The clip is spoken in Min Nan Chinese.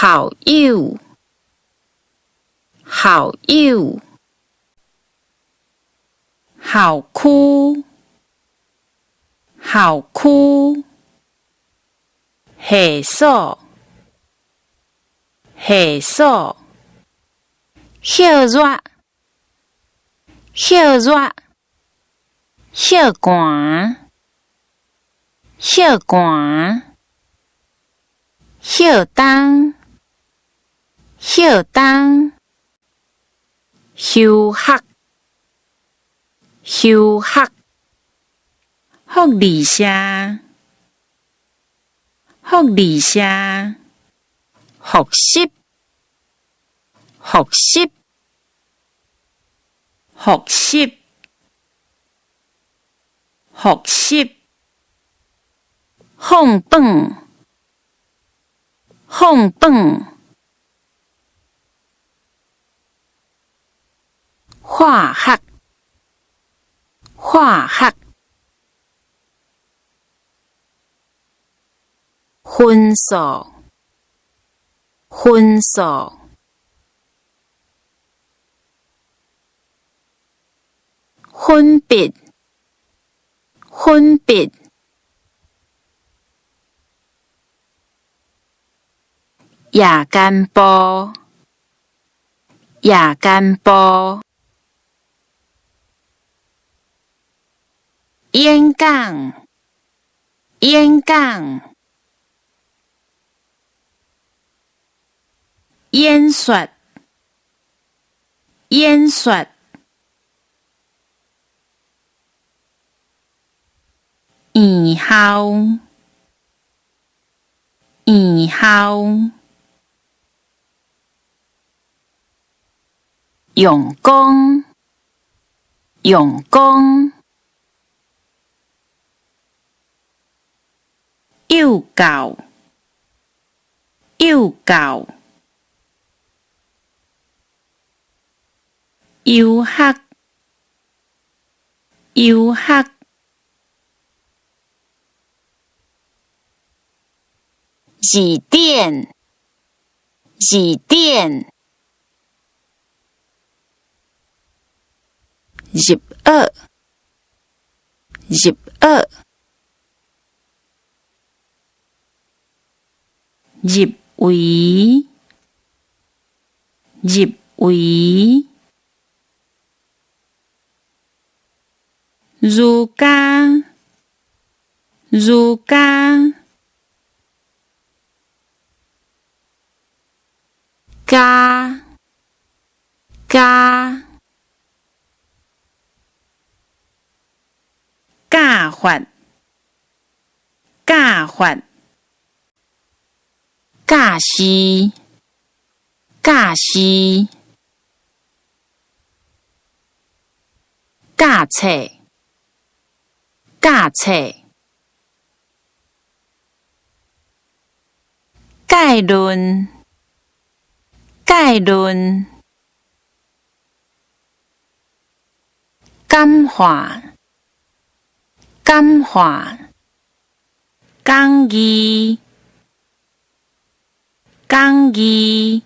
校友，校友，校區，校區，系所，系所，歇熱，歇熱，歇寒，歇寒，歇冬，歇冬，休學，休學，福利社，福利社，復習，復習，復習，復習，放飯，放飯，化學，化學，分數，分數，粉筆，粉筆，夜間部，夜間部，演講，演講，演說，演說，院校，院校，用功，用功，幼教，幼教，遊學，遊學，字典，字典，入學，入學，入圍，入圍，儒家，儒家，加，加，教法，教法，教師，教師，教冊，教冊，概論，概論，感化，感化，講義，講義。